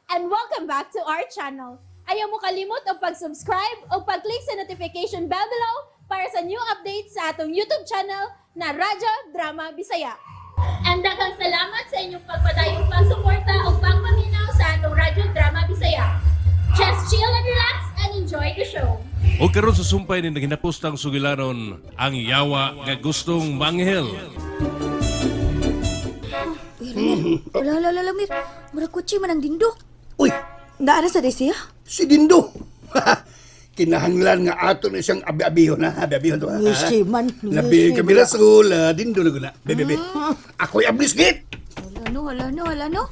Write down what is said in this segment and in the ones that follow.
And welcome back to our channel. Ayaw mo kalimot og pag-subscribe o pag-click sa notification bell below para sa new updates sa atong YouTube channel na Radyo Drama Bisaya. And daghang salamat sa inyong pagpadayong pagsuporta o pagpaminaw sa atong Radyo Drama Bisaya. Just chill and relax and enjoy the show. O karon sa sumpay ni naginapustang sugilanon ang yawa nga gustong manghel. Uy, Ramir. Wala, wala, wala, Mir. Murag kutsi man ang Dindo. Uy, Naa na sa siya? Si Dindo. Kinahanglan nga ato na siyang abi-abihon ha. Abi-abihon to ha. Ngisi man, Labi ngisi kami rasul, Dindo na guna. Bebe, bebe. Ako'y ablis git. Wala no, wala no, wala no.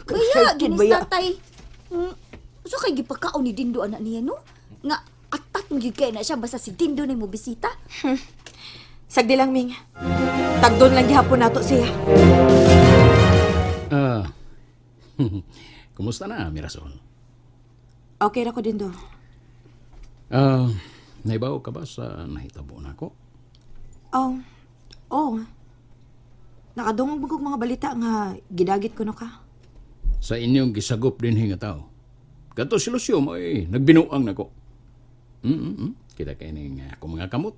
Kaya, Excited ginis ba ya? tatay. So kay gipakaon ni Dindo anak niya, no? Nga, atat mo gyud kay na siya basta si Dindo na mo bisita. Sagdi lang, Ming. Tagdon lang gihapon nato siya. Ah, kumusta na, Mirasol? Okay ra ko, Dindo. Ah, naibaw ka ba sa nahitabo na ako? Oh. Oh. Nakadungog mo kog mga balita nga gidagit ko no ka. Sa inyong gisagop din nga tao. Kato si Lucio mo ay nagbinuang nako. Kita kay ning akong mga kamot.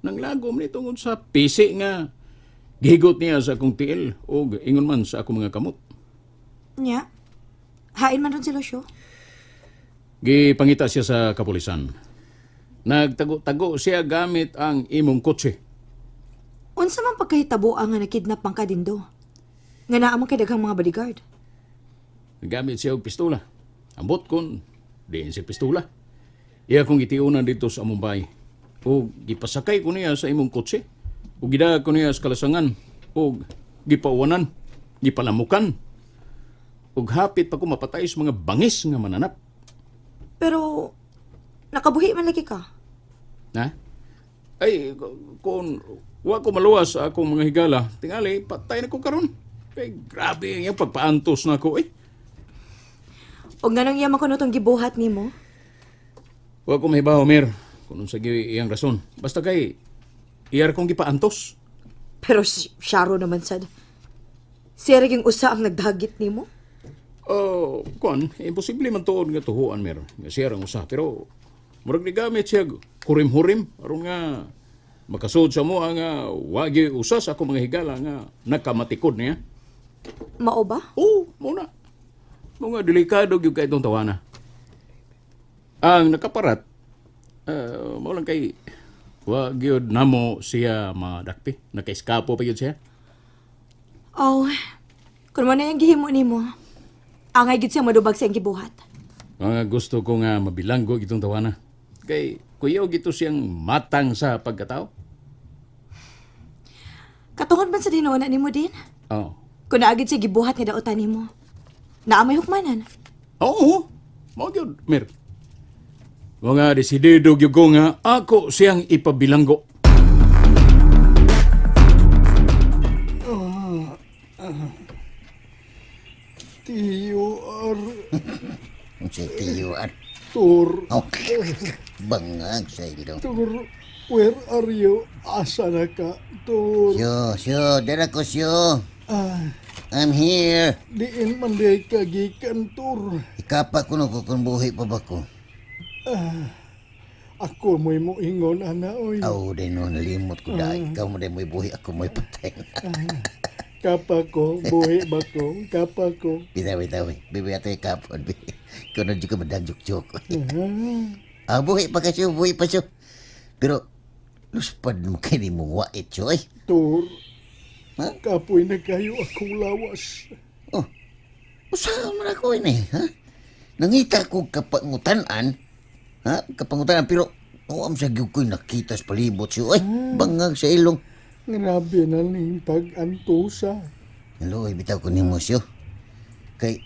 Nanglagom ni tungod sa pisi nga gihigot niya sa akong tiil o ingon man sa akong mga kamot. Nya. Hain man ron si Lucio. Gipangita siya sa kapulisan. Nagtago-tago siya gamit ang imong kotse. Unsa man pagkahitabo ang nga nakidnap man ka, Dindo? Nga naa man kay daghang mga bodyguard. Gamit siya og pistola. Ambot kon diin si pistola. Iya kong gitiunan dito sa Mumbai. O gipasakay ko niya sa imong kotse. O gidaag ko niya sa kalasangan. O gipauwanan, gipalamukan. Og hapit pa ko mapatay sa mga bangis nga mananap. Pero nakabuhi man lagi ka. Na? Ay, kung wa ko maluwas sa akong mga higala, tingali, patay na ko karon. Kay grabe ang iyang pagpaantos na ko eh. Og nganong iya man kuno tong gibuhat nimo? Wa ko mahibaw, Mir, kung unsa gyud iyang rason. Basta kay iyar kong gipaantos. Pero syaro naman sad. Siya ra gyung usa ang nagdagit nimo. Oh, kuan, imposible man tuod nga tuhuan, Mir. Nga siya rang usa, pero murag ni gamit siya hurim-hurim aron nga makasud sa mo ang wa gyud usa sa akong mga higala nga nakamatikod niya. Mao ba? Oo, mao na. Mga delikado gyud kay itong tawana. Ang nakaparat, mao lang kay wa gyud namo siya madakpi. Nakaiskapo pa gyud siya. Oh, kung mo na yung gihimo nimo, angay gid siya madubag sa iyang gibuhat. Mga gusto ko nga mabilanggo itong tawana. Kay kuyaw gito siyang matang sa pagkatao. Katungod man sa dinuuna nimo din. Oo. Kung naagid siya gibuhat nga dautan nimo, naa may hukmanan. Oo, mao gyud, Mir. Mga desidido gyud ko nga ako siyang ipabilanggo. T-U-R. Si T.U.R. Tur. Okay. Bangag sa ilong. Tur. Where are you? Asa na ka? Tur. Syo, syo, dara ko syo. Ah, I'm here. Diin man di ka gikan, Tur. Ikapa ko no ko kung buhi pa ba ko. Ako mo'y moingon, ana, oy. Aw, day no, nalimot ko dahil. Ikaw mo day mo'y buhi, ako mo'y patay. Kapa ko, buhi ba ko? Kapa ko. Bitaw, bitaw. Bibi ato ikapon. Ikaw na dyan ka madang juk-juk. Ah, buhi pa ka siyo, buhi pa siyo. Pero, luspad mo kayo ni mong wait siyo, ay. Tur. Ha? Kapoy na kayo akong lawas. Oh, usaha man ako ini, ha? Nangita ko kapangutanan, ha? Kapangutanan, pero uam sa gyud ko'y nakita sa palibot siyo, ay, bangag sa ilong. Grabe na ning pag-antusa. Hello, bitaw ko nimo siyo. Kay,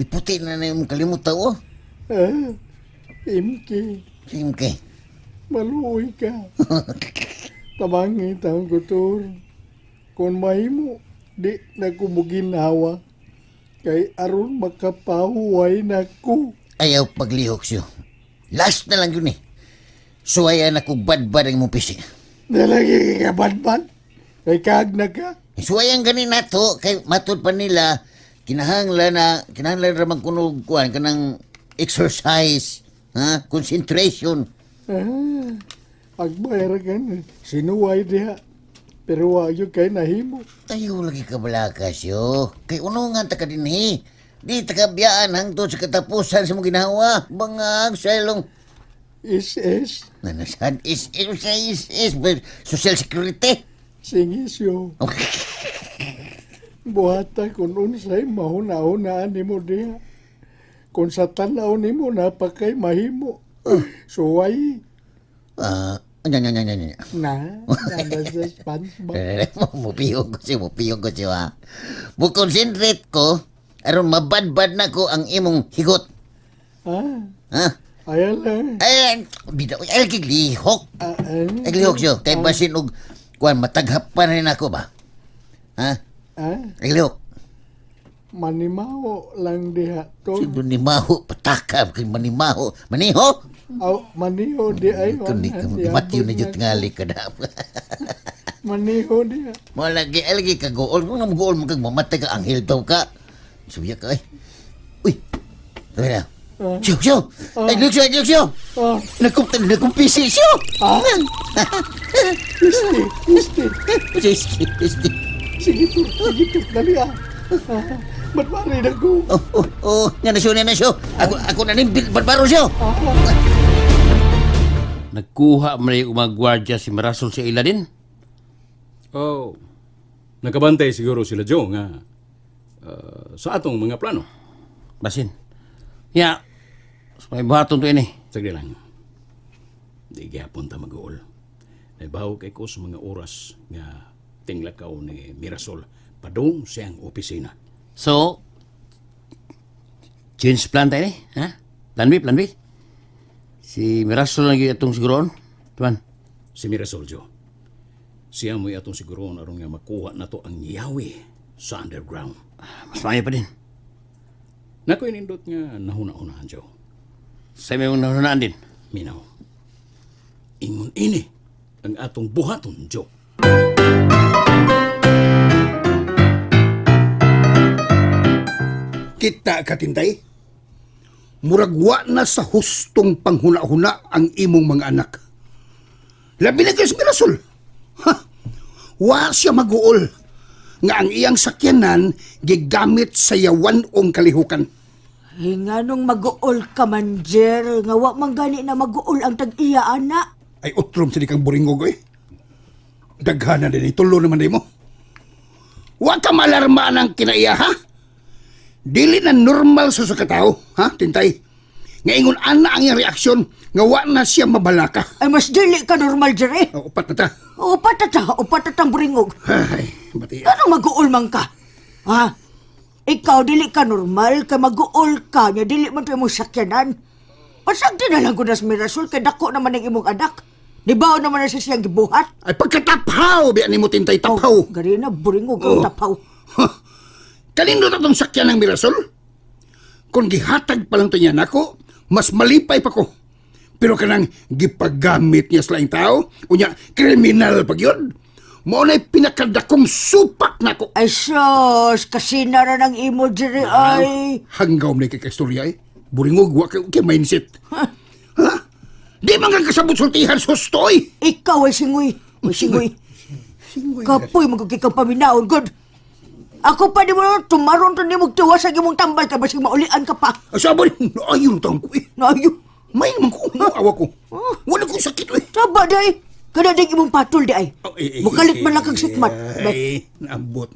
niputi na na yung kalimutan, oh. Ah, Imki, Simke. Maluoy ka. Tabangit ang kutur. Kung mahimo, di na ko muginawa. Kay aron makapahuway na ko. Ayaw paglihok siyo. Last na lang yun eh. Suwayan ako badbad ang imong pisi. Nalagi ka badbad. Kay kag na ka. Suwayan gani nato kay matud pa nila. Kinahanglan na kinahanglan ra man kuno kuan kanang exercise, ha? Concentration. Ah, agbay ra kan sinuway diha. Pero wa gyud kay nahimo. Tayo lagi ka balaka siyo. Kay unungan ta ka dinhi. Di ta ka biyaan hangtod sa katapusan sa mong ginawa. Bangag sa ilong. Is Nanasan is is is social security. Singisyo. Okay. Buhata kung unsay mahuna-hunaan nimo diha. Kung sa tan-aw nimo napakay mahimo. Suway Ah, nya nya nya nya nya. na nana sa SpongeBob. Mupiyong ko siya, mupiyong ko siya. Ha. Mukonsentrate ko aron mabadbad na ko ang imong higot. Ah, Ha? ayan lang. Ay, bida, ay, lihok. Ah, ah, Ay, lihok siya. Kay basin og kuan mataghap pa rin ako ba? Ha? ah, Ay, lihok. manimaho lang diha to. Sino ni Maho? Pataka kay manimaho. Maniho? Aw, maniho di ay. Kundi matyo na jud tingali ka na. Maniho diha. Mo lagi ay lagi ka gool. Kung namugool mo kag mamatay ka anghel daw ka. Suya ka ay. Uy. Sabi na. Siyo, siyo. Ay, lihok siyo, lihok siyo. Ah, Nagkumpisi siyo. ah, isti, isti. Isti, isti. Sige to, sige to, dali ah. Ah, ba't mari na ko? Oh, oh, oh. Nga na siyo, nga na siyo. Ako, ako na ning barbaro siyo. Nagkuha man yung mga gwardiya si Marasol sa ila din. Oh, nakabantay siguro sila Joe nga sa atong mga plano. Basin. Ya, may buhaton to ini. Sagdi lang. Di gyapon ta mag-uol. Naibaw kay ko sa mga oras nga tinglakaw ni Mirasol padung siyang opisina. So, change plan tayo ni, ha? Plan B, plan B. Si Mirasol lang yung atong siguroon. Tuan, Si Mirasol, Joe. Siya mo'y atong siguroon aron nga makuha na to ang yawi sa underground. Mas maayo pa din. Nako'y nindot nga nahuna-unahan, Joe. Sa may mong nahunaan din. Minaw. Ingon ini ang atong buhaton, Joe. Kita ka, Tintay. Murag wa na sa hustong panghuna-huna ang imong mga anak. Labi na kayo sa Mirasol. Ha? Wa siya maguol nga ang iyang sakyanan gigamit sa yawan-ong kalihukan. Eh, nga nung mag-uol ka man, Jer. Nga wa man gani na mag-uol ang tag-iya, ana. Ay utrom sa di kang buringog eh. Daghana din tulo naman din mo. Wa ka malarma ng kinaiya ha? Dili na normal sa sa katao, ha, Tintay? Nga ingon ana ang iyang reaksyon nga wa na siya mabalaka. Ay, mas dili ka normal, Jer, eh. O, upat na ta. Upat na ta, upat na tang buringog. Ay, bati. Anong mag-uol man ka? Ha? Ikaw, dili ka normal, kay mag-uol ka, nya dili man to imong sakyanan. Pasagdi na lang ko na sa Mirasol, kay dako naman ang imong anak. Nibaon naman na siya siyang gibuhat. Ay pagkataphaw, biya nimo Tintay, taphaw. Oh, gari na, buringog ang Oh. tapaw. Huh. Kanino na tong sakyan ng Mirasol? Kung gihatag pa lang to niya nako, mas malipay pa ko. Pero kanang gipagamit niya sa laing tao, unya kriminal pag yun. Mao na'y pinakadakong supak nako. Ay, sus, kasi na ng imo, Jerry, ay. Hanggaw na kay kastorya eh. Buringog, wa kay kay mindset. Ha? Di man kang kasabot sultihan sustoy. Ikaw ay singoy. Ay, singoy. Kapoy, magkakikang paminaon, good. Ako pa di mo, tumaron to ni mo tiwas sa imong tambal ka, basig maulian ka pa. Asabo ni, ayun taong ko eh. Naayo. May naman ko, awa ko. Wala kong sakit eh. Taba, day. Kada day imong patol, di ay. Oh, eh, eh, Mukalit eh, man lang kag sikmat. Bay. Ay, naabot.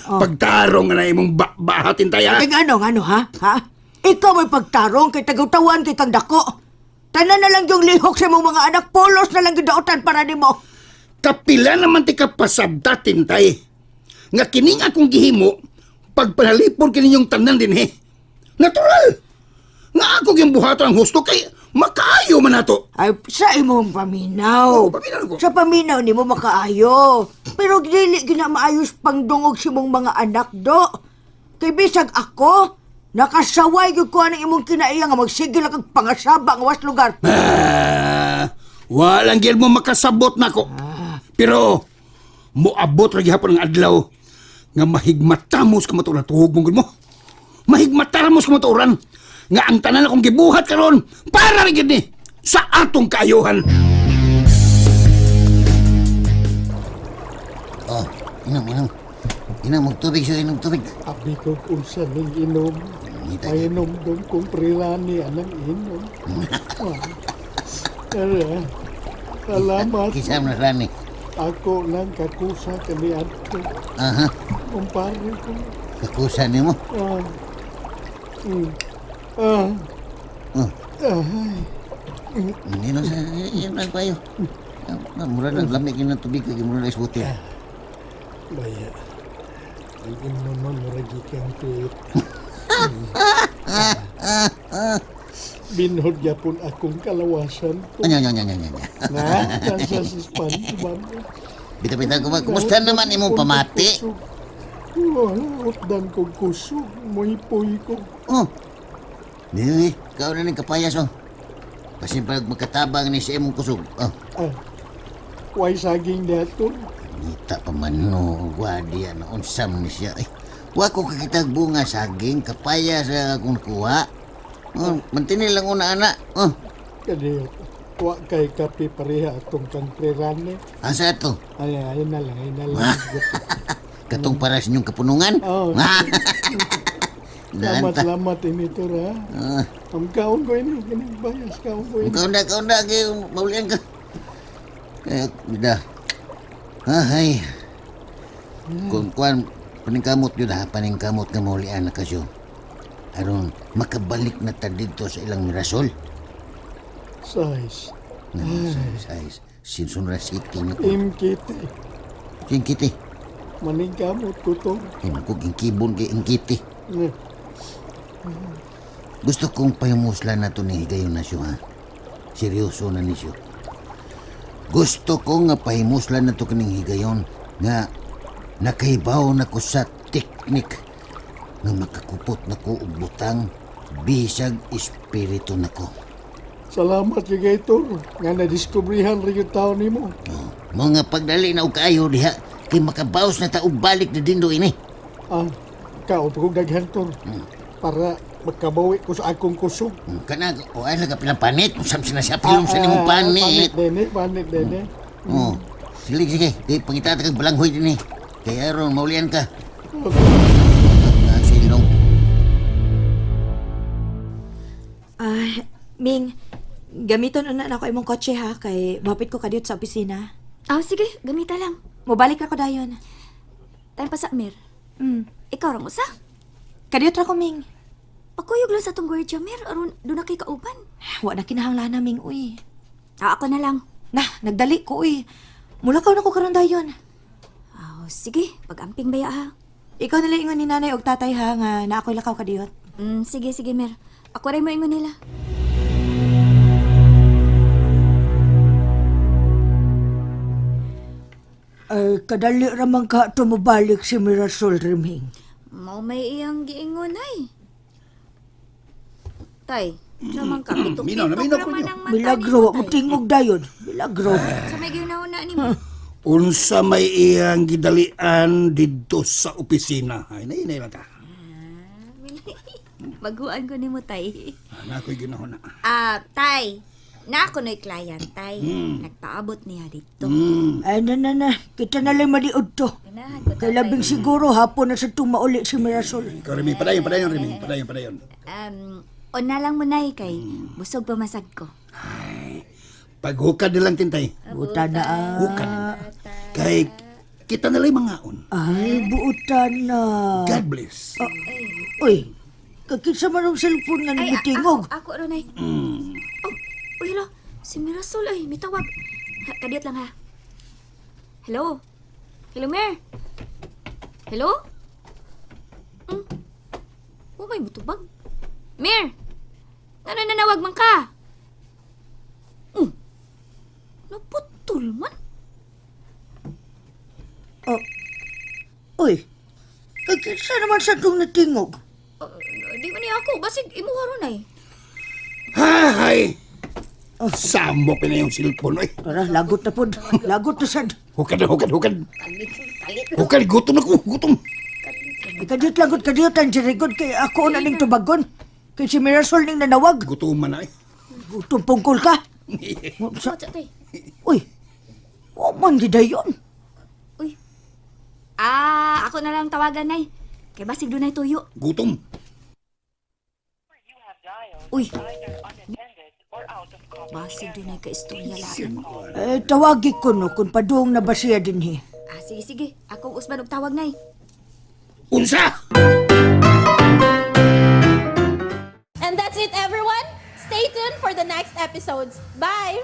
Pagtarong nga na imong bahatin tayo. Ay, ano, ano, ha? Ha? Ikaw may pagtarong kay tagawtawan kay kang dako. Tanan na lang yung lihok sa imong mga anak, polos na lang yung daotan para nimo. Kapila naman ti kapasabta, Tintay. Nga kining akong gihimo, pagpanalipon kininyong tanan din he. Natural! Nga ako yung buhaton ang husto kay makaayo man nato. Ay, sa imong paminaw. Oo, paminaw ko. Sa paminaw nimo makaayo. Pero dili gina maayos pangdungog sa imong mga anak do. Kay bisag ako, nakasaway gyud ko ang imong kinaiya nga magsige lang kag pangasaba nga was lugar. Ah, walang gyud mo makasabot nako. Pero moabot ra gihapon ang adlaw nga mahigmatamos ka mato na tuhog mo gud mo. Mahigmatar mo sa kamatuoran nga ang tanan akong gibuhat karon para rin gid ni sa atong kaayuhan. Oh, inom, inom. Inom og tubig siya, inom tubig. Abi ko kung sa ning inom. Ngita. Ay inom doon kung prirani anang inom. Ah. Ara, salamat. Kisam na rani. Ako lang kakusa kani adto. Aha, Kumpare ko. kakusa nimo. Ah. Ah. Oh. Ay. Inom sa inom lang kayo. Ah, mura na lamig yun ang tubig kay mura na isbuti. Baya. Ang inom nun, murag ikang tuit. Binhod yapon akong kalawasan ko. Anya, anya, anya, anya, anya. Na, nasa si SpongeBob. Bita-bita ko ba? Kumusta naman imong pamati? Oh, utdan kong kusog. Muhipoy ko. Oh. Dili, ikaw na ning kapayas oh. Kasi pag magkatabang ni sa imong kusog. Oh, Ah, way saging dato. ngita pa man no, wadi ano, unsam ni siya. Eh, wa ko kakitag bunga saging, kapaya sa akong nakuha. Oh, mantini lang una ana. Oh, Kadi, wa kay kape pareha atong kang prerane. asa ato? Ay, ay na lang, ay na lang. Katong para sa inyong kapunungan? Oh. Daan Salamat, ta. salamat ini to ra. Ah, Ang kaon ko ini, kining bayas kaon ko ini. kaunda, kaunda, kayo, maulian ka. Kaya, bida. Ah, ay. Kung kuan, paningkamot yun ha, paningkamot nga maulian na kasyo. Aron, makabalik na ta dito sa ilang mirasol. Size. Ay, Sinsunra City na ko. Imkiti. Ingkiti. Maningkamot ko to. Ay, naku, ingkibon kay ingkiti. Eh, Gusto kong pahimusla na to ni Higayon na siyo, ha? Seryoso na ni siyo. Gusto ko nga pahimusla na to kining higayon nga nakahibaw na ko sa teknik nga makakupot na ko og butang bisag espiritu na ko. Salamat kay Gator nga nadiskubrihan rin yung tao nimo. Oh, mga pagdali na og kaayo diha kay makabaos na ta og balik na dindo ini. Ah, kaon pa kong daghan tor. Para makabawi ko sa akong kusog. Kana o ay lang pilang panit kung saan sinasapilong sa nimong panit. Panit dene, panit dene. Oh, sige sige, di pangita ta kag balanghoy dinhi. Kay aron maulian ka. Okay. Ah, silong. Ah, Ming, gamiton una na ako imong kotse ha kay mapit ko kadiyot sa opisina. Ah, sige, gamita lang. Mobalik ra ko dayon. Time pa sa Mir. Ikaw ra mo sa? Kadiyot ra ko, Ming. Pakuyog lang sa tong gwardiya, Mir. Aron, doon na kay kauban. Wa na kinahanglan na, Ming, uy. Ah, ako na lang. Na, nagdali ko, uy. Mulakaw na ko karon dayon. Ah, sige, pag-amping baya ha. Ikaw nila ingon ni nanay og tatay ha nga na ako'y lakaw kadiyot. Sige, sige, Mir. Ako rin mo ingon nila. Ay, kadali raman ka tumubalik si Mirasol Riming. Mao may iyang giingon ay. Tay, sa man ka, pitok-pitok Minaw na, minaw ko raman niyo. ang mata Milagro, nimo, wa mo tay. tingog dayon. Milagro. Sa may ginauna nimo. Unsa may iyang gidalian didto sa opisina. Ay, nainay lang ta. Baguan ko nimo, tay. Na ako'y ginahon na. Ah, tay. Na ako no'y client, tay. Nagpaabot niya dito. Ay, na, na, na. Kita na lang maliod to. Ganahan ko, Kay labing siguro hapon na sa tumauli si Mirasol. Ikaw, Remy, padayon, padayon, Remy. Padayon, padayon. On na lang mo nay kay busog pamasag ko. Paghukad nilang tintay. Buta na ah. Hukad. Kay kita nila'y mangaon. Ay, buutan na. God bless. Uy, kakisa man ang cellphone nga Ay, nagbitingog. ako ron ay. Oh, uy lo, si Mirasol ay mitawag. Ha, kadiyot lang ha. Hello? Hello, Mer? Hello? Oh, may mutubag. Mer! Ano nanawag man ka? Naputol man. Uy, kakisa naman sa itong natingog. Di man niya ako. Basig, imuha ron ay. Hay! Samok na yung cellphone. Oy. Tara, lagot na po. Lagot na sad. Hukad na, hukad, hukad. Hukad, gutom na ko, gutom. Ikadiyot lang gud, kadiyot lang Jerry gud kay ako na ning tubagon. Kay si Mirasol ning nanawag. Gutom man ay. Gutom pungkol ka. Sa, Sa tay. uy, wa man gid dayon. Uy. Ah, ako na lang tawagan, Nay. Kay basig dunay tuyo. Gutom. Uy. Basig dunay ka istorya lain. Eh, tawagi ko no kung padung na ba siya dinhi. Ah, sige, sige. Akong usban og tawag, Nay. Unsa? And that's it, everyone. Stay tuned for the next episodes. Bye!